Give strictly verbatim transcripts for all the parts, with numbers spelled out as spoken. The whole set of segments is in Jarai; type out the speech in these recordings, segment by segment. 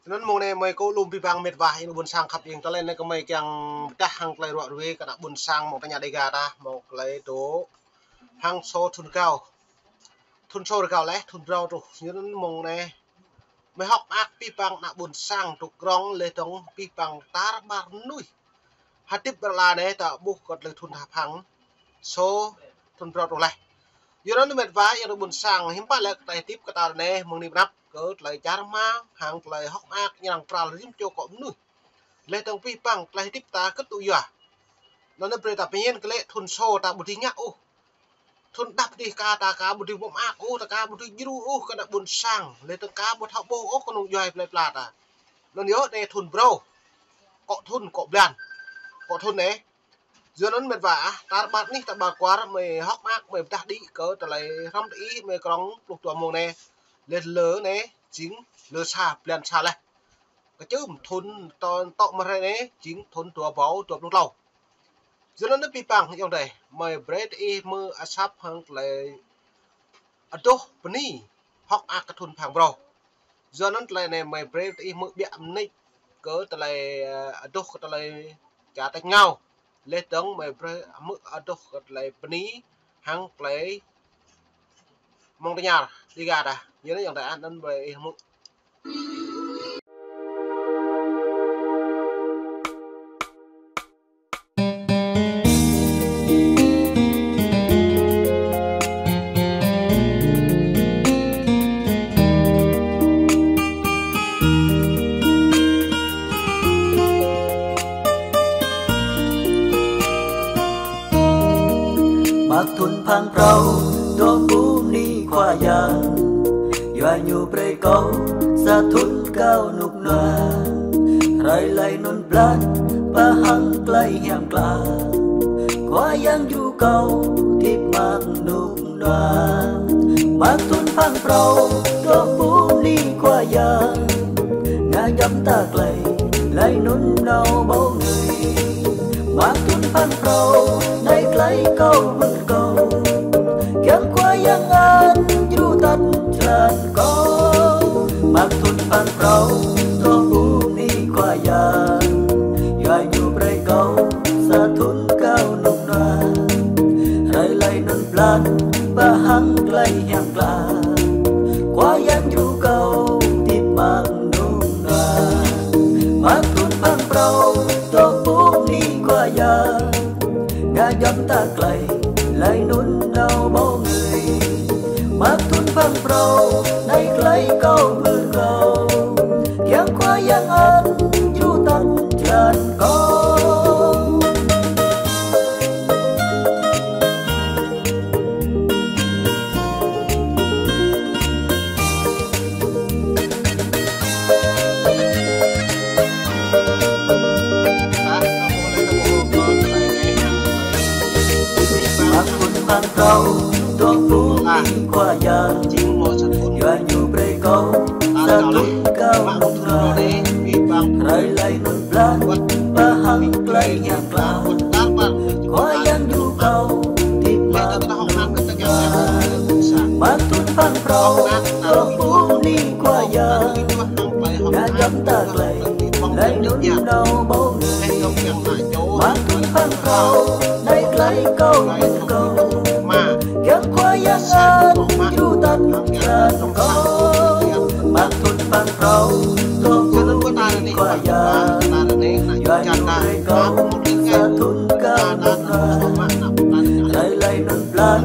Anŭn mông anai mơi kơ lŏm abih bang mĕt wa ayŏng adơi ƀuôn sang khăp ing, tơlơi anai kơ mơi kiăng pơdah hăng tơlơi ruă ruai kơ ană ƀuôn sang mơ̆ng tơña Dega ta, mơ̆ng tơlơi dŏ hăng sô thŭn rơgao. Thŭn sô rơgao laih, thŭn phrâo truh. Anŭn mông anai mơi hơ̆k mơak abih bang ană ƀuôn sang truh krong laih dơ̆ng abih bang tar ƀar mơnuih hơdip ƀơi lŏn anai ta ƀuh kơ tơlơi thŭn tha phăng sô thŭn phrâo truh laih. Yua anŭn mĕt wa ayŏng adơi ƀuôn sang, hiư̆m pă lĕ kơ tơlơi hơdip kơ ta anai mơ̆ng anai pơ anăp kơ tơlơi čar rơma hăng tơlơi hơ̆k mơak ñu arăng pral rĭm čô akŏ mơnuih. Laih dơ̆ng abih bang tơlơi hơdip ta kơtŭ yua. Anŭn brơi ta pơñen kơ lĕ thŭn sô ta ƀu dưi ngă ôh. Thŭn đăp dih ka ta ka ƀu dưi mơak ôh, ta ka ƀu dưi djru ôh kơ ană ƀuôn sang, laih dơ̆ng ka ƀu thâo ƀuh ôh kơnung djuai plơi pla ta. Anŭn yơh anai thŭn phrâo. Akŏ thŭn, akŏ blan. Akŏ thŭn anai. Yua anŭn mĕt wa ah, tar ƀar anih tar ƀar kwar mơi hơ̆k mơak mơi pơdah đĭ kơ tơlơi hrŏm tơ ih mơi krong pluh dua mông anai. Laih lơ anai jing lơ sa blan sa laih. Kơčưm thŭn tŏ, tŏ mơ̆ng hrơi anai jing thŭn dua rơbâo dua pluh klâo. Yua anŭn abih bang ayŏng adơi, mơi brơi tơ ih hmư̆ asăp hăng tơlơi adoh bơni hơ̆k mơak kơ thŭn phang phrâo. Yua anŭn tơlơi anai mơi brơi tơ ih hmư̆ ƀiă mơneč kơ tơlơi, ơ, adoh kơ tơlơi čar tač rơngiao. Laih dơ̆ng mơi brơi hmư̆ adoh kơ tơlơi bơni hăng tơlơi mơ̆ng tơña Dega ta. Yua anŭn ayŏng adơi, anŭn brơi ih hmư̆. Mơak thŭn phang phrâo, dŏ bơni Khua Yang. Yua ñu brơi kâo sa thŭn rơgao rơnŭk rơnua. Hrơi laih anŭn blan, pơhăng tơlơi hiam klă. Khua Yang djru kâo hơdip mơak rơnŭk rơnua. Mơak thŭn phang phrâo, dŏ bơni Khua Yang. Ngă djŏp tơlơi, laih anŭn nao ƀâo ngui. Mơak thŭn phang phrâo, anai tơlơi kâo bơni kâo. Kiăng Khua Yang ăt djru tăt jơlan kâo. Mơak thŭn phang phrâo, dŏ bơni Khua Yang. Yua ñu brơi kâo sa thŭn rơgao rơnŭk rơnua. Hrơi laih anŭn blan, pơhăng tơlơi hiam klă. Khua Yang djru kâo hơdip mơak rơnŭk rơnua. Mơak thŭn phang phrâo, dŏ bơni Khua Yang. Ngă djŏp tơlơi, laih anŭn nao ƀâo ngui. Mơak thŭn phang phrâo, anai tơlơi kâo bơni kâo. Kiăng Khua Yang ăt djru tăt jơlan kâo. Mơak thŭn phang phrâo, dŏ bơni Khua Yang. Yua ñu brơi kâo sa thŭn rơgao rơnŭk rơnua. Hrơi laih anŭn blan, pơhăng tơlơi hiam klă. Khua Yang djru kâo hơdip mơak rơnŭk rơnua. Mơak thŭn phang phrâo, dŏ bơni Khua Yang. Ngă djŏp tơlơi, laih anŭn nao ƀâo ngui. Mơak thŭn phang phrâo, anai tơlơi kâo bơni kâo. Kiăng Khua Yang ăt djru tăt jơlan kâo. Mơak thŭn phang phrâo, dŏ bơni Khua Yang. Yua ñu brơi kâo sa thŭn rơgao rơnŭk rơnua. Hrơi laih anŭn blan,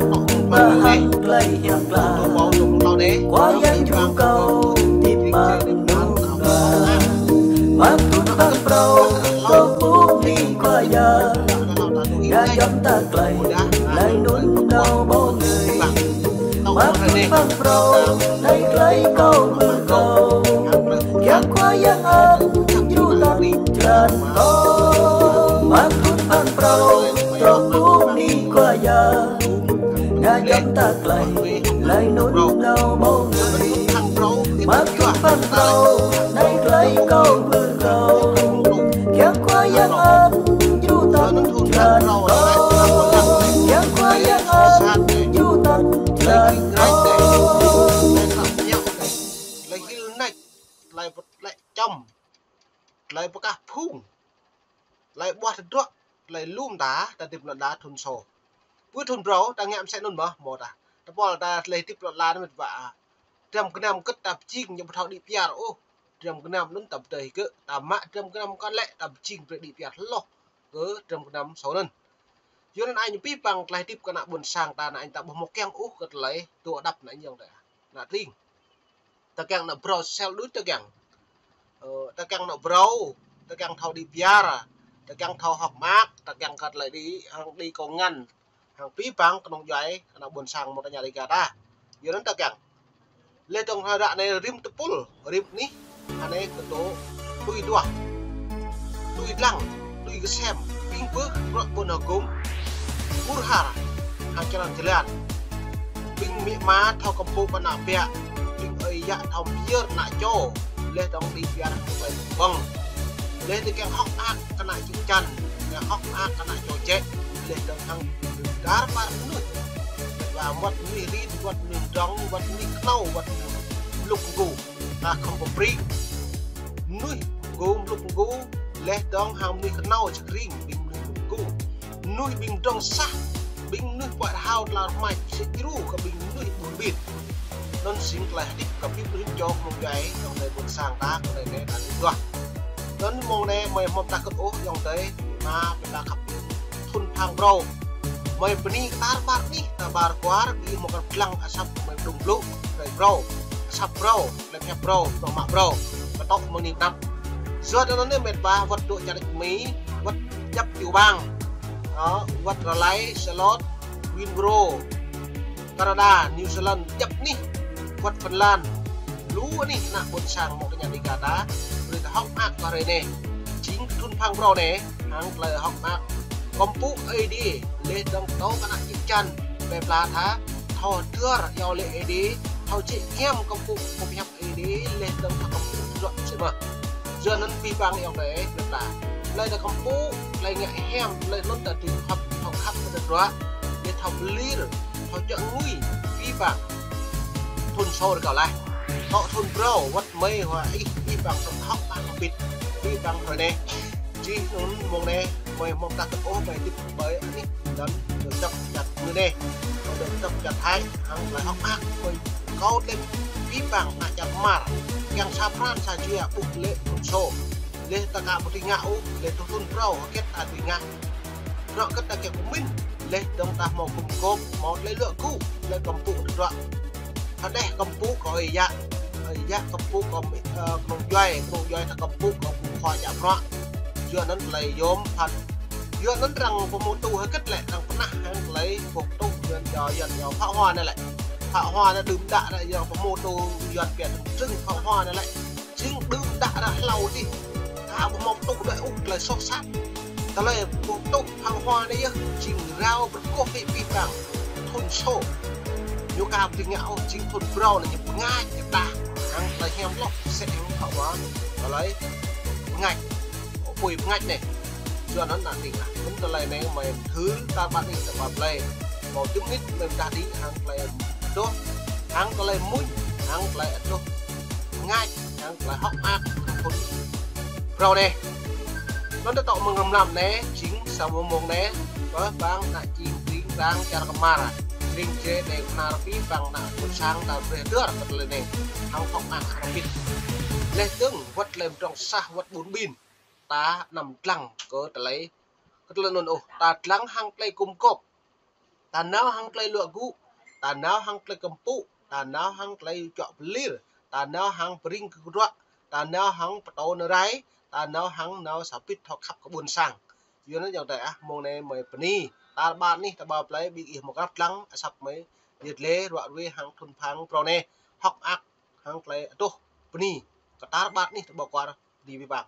pơhăng tơlơi hiam klă. Khua Yang djru kâo hơdip mơak rơnŭk rơnua. Mơak thŭn phang phrâo, dŏ bơni Khua Yang. Ngă djŏp tơlơi, laih anŭn nao ƀâo ngui. Mơak thŭn phang phrâo, anai tơlơi kâo bơni kâo. Kiăng Khua Yang ăt djru tăt jơlan kâo. Mơak thŭn phang phrâo, dŏ bơni Khua Yang. Ngă djŏp tơlơi, laih anŭn nao ƀâo ngui. Mơak thŭn phang phrâo, anai tơlơi kâo bơni kâo. Kiăng Khua Yang ăt djru tăt jơlan kâo. Kiăng Khua Yang ăt djru tăt jơlan kâo. Tơlơi hil nač, tơlơi pơt lĕ čŏm, pơkah phung. Tơlơi ƀuah tơdruă, tơlơi lŏm ta, ta hơdip lŏn ala thun sô. Pơ thun phrâo, ta ngă mơsĕ anŭn mơ̆, hmâo ta. Tơpul ta tơlơi hơdip lŏn ala anai mĕt wa. Dram gơnam kơ̆t ta pơjing ñu ƀu thâo đĭ kyar ôh. Dram gơnam anŭn ta pơdơi kơ, ta mă dram gơnam kơ lĕ ta pơjing brơi đĭ kyar hloh kơ dram gơnam sô anŭn. Yua anŭn ai ñu pơpă tơlơi hơdip kơ ană ƀôn sang ta, ană ta ƀu hmâo kiăng ôh kơ tơlơi tŭ đăp ană ñong ta. Ană tring. Ta kiăng ană phrâo sel đuč ta kiăng. Ơ, ta kiăng ană phrâo, ta kiăng thâo đĭ kyar, ta kiăng thâo hơ̆k mơak, ta kiăng kơ tơlơi đĭ, hăng đĭ kông ngăn, hăng pơpă kơnung djuai, kơ ană ƀôn sang mơ̆ng ta ña Dega ta. Yua anŭn ta kiăng. Lĕ tơ̆ng hră anai rĭm tơpul, rĭm anih, anai kơ tŏ, tui duah, tui lăng, tui kơsem, ƀing pơ̆k, bruă ƀôn hơgŭm, mur har, hăng čơrăn jơlan. Ƀing amĭ ama thâo kơmpŭ kơ ană ƀiă, ƀing ơi yă thâo pơyơr ană čô, lĕ tơ̆ng đĭ kyar hăng tơlơi ƀơ̆ng. Lĕ tơ̆ng kiăng hơ̆k mơak kơ ană čư̆ čan, kiăng hơ̆k mơak kơ ană čô jĕ, lĕ tơ̆ng hăng dar ƀar mơnuih. Wơ̆t mơnuih rin, wơ̆t mơnuih dŏng, wơ̆t mơnuih kơnâo, wơ̆t mơnuih mlŭk mgu. Ta khŏm pơpring. Mơnuih mgu mlŭk mgu, lĕ tơ̆ng hăng mơnuih kơnâo čơkring, ƀing mơnuih mlŭk mgu. Mơnuih ƀing dŏng sah, ƀing mơnuih puăi rơhao tơlơi rơmač, sĭt djru kơ ƀing mơnuih ƀun ƀin. Anŭn jing tơlơi hơdip kơ ƀing mơnuih čô kơnung djuai, ayŏng adơi ƀôn sang ta, kơ anai anai ta tui duah. Anŭn mơ̆ng anai mơi hmâo pơtă kơ̆t ôh, ayŏng adơi, ta pơtă khăp thun phang phrâo. Mơi bơni kơ tar ƀar anih, ta ƀar kwar, ƀing hmâo kơ lăng asăp mơi dŏng blŭ, tơlơi phrâo, asăp phrâo, tơlơi pơhiăp phrâo, tơlơi mă phrâo, pơtŏ mơ̆ng anih pơnăp. Yua anŭn anai mĕt wa, wơ̆t dŏ čar Mi, wơ̆t djăp tiểu bang, ơ, wơ̆t Raleigh, Charlotte, Greensboro, Canada, New Zealand, djăp anih, wơ̆t Phần Lan, lu anih ană ƀôn sang mơ̆ng ta ña Dega ta, brơi ta hơ̆k mơak kơ hrơi anai. Jing thun phang phrâo anai, hăng tơlơi hơ̆k mơak kơmpŭ Ơi Adai, lĕ tơ̆ng tŏ kơ ană čư̆ čan, plơi pla ta, thâo hơdơr iâu laĭ Ơi Adai, thâo jĕ kiăng kơmpŭ, kơmpŭ pơhiăp Ơi Adai, lĕ tơ̆ng ta kơmpŭ tơdruă mơsĕ mơ̆n. Yua anŭn pơpă ayŏng adơi, plơi pla. Tơlơi ta kơmpŭ, tơlơi ngă hiam, tơlơi anŭn ta dưi khăp, thâo khăp kơ tơdruă, lĕ thâo pơlir, thâo čŏk ngui, pơpă. Thun sô rơkâo laih. Tŏ thun phrâo, wơ̆t mơi hua ih, pơpă tŏ hơ̆k mơak pĭt, pơpă hrơi anai. Jing anŭn mơ̆ng anai, mơi hmâo pơtă kơ̆t ôh, mơi hơdip ƀơi anih, anŭn dŏ čăp čăt mơ̆ng anai. Mơi dŏ čăp čăt hai, hăng tơlơi hơ̆k mơak, mơi kâo tơlơi pơpă ană čar Mơmar. Kiăng sa pran sa jua ƀuh lĕ thun sô. Lĕ ta ka ƀu dưi ngă ôh, lĕ tŏ thun phrâo, hơget ta dưi ngă. Bruă hơget ta kiăng pơmĭn, lĕ tơ̆ng ta hmâo gum gôp, hmâo tơlơi luă gŭ, tơlơi kơmpŭ tơdruă. Hơdeh kơmpŭ kơ ơi yă, ơi yă kơmpŭ kơ, ơ, kơnung djuai, kơnung djuai ta kơmpŭ kơ khua čă bruă. Yua anŭn tơlơi yôm phăn. Yua anŭn arăng pơhmutu hơget lĕ, arăng pơnah hăng tơlơi pơhmutu Yuan čô, Yuan čô phă hua anai lĕ. Phă hua anai đưm đă anai arăng pơhmutu Yuan pia trưng phă hua anai lĕ. Jing đưm đă arăng hlâo adih. Ta ƀu hmâo pơhmutu đơi ôh tơlơi soh sat. Tơlơi pơhmutu phă hua anai yơh, jing rao pơrơgoh kơ pơpă thun sô. Ñu ka ƀu dưi ngă ôh, jing thun phrâo anai ñu pơngač, ñu pơtă. Hăng tơlơi hiam hloh, sĕt hăng phă hua, tơlơi pơngač. Ơ, apui pơngač anai. Yua anŭn ană tring ah. Anŭn tơlơi anai mơi thâo tar ƀar anih ta ƀă plơi. Hmâo dŭm mơnit mơi pơdah đĭ hăng tơlơi adoh, hăng tơlơi mŭñ, hăng tơlơi adoh pơngač, hăng tơlơi hơ̆k mơak kơ thun phrâo anai. Anŭn ta tŏ mơ̆ng răm lăm anai, jing sa mơ̆ng mơ̆ng anai, pơpă ană čing tring rang čar Mơmar. Tring čê đe kơnar pơpă ană ƀôn sang ta brơi hơdơr kơ tơlơi anai. Hăng hơ̆k mơak kơ pĭt. Lĕ tơ̆ng, wơ̆t lĕ dŏng sah, wơ̆t ƀun ƀin. Ta anăm lăng kơ tơlơi, kơ tơlơi anŭn ôh, ta lăng hăng tơlơi gum gôp. Ta nao hăng tơlơi luă gŭ, ta nao hăng tơlơi kơmpŭ, ta nao hăng tơlơi čŏk pơlir, ta nao hăng pơring kơ tơdruă, ta nao hăng pơtô nơrai, ta nao hăng nao sa pĭt thâo khăp kơ ƀôn sang. Yua anŭn ayŏng adơi ah, mơ̆ng anai mơi bơni tar ƀar anih ta ƀă plơi, ƀing ih hmâo krăp lăng, asăp mơi yơh lĕ ruă ruê hăng thun phang phrâo anai, hơ̆k mơak hăng tơlơi adoh bơni kơ tar ƀar anih ta ƀă kwar, bơni pơpă.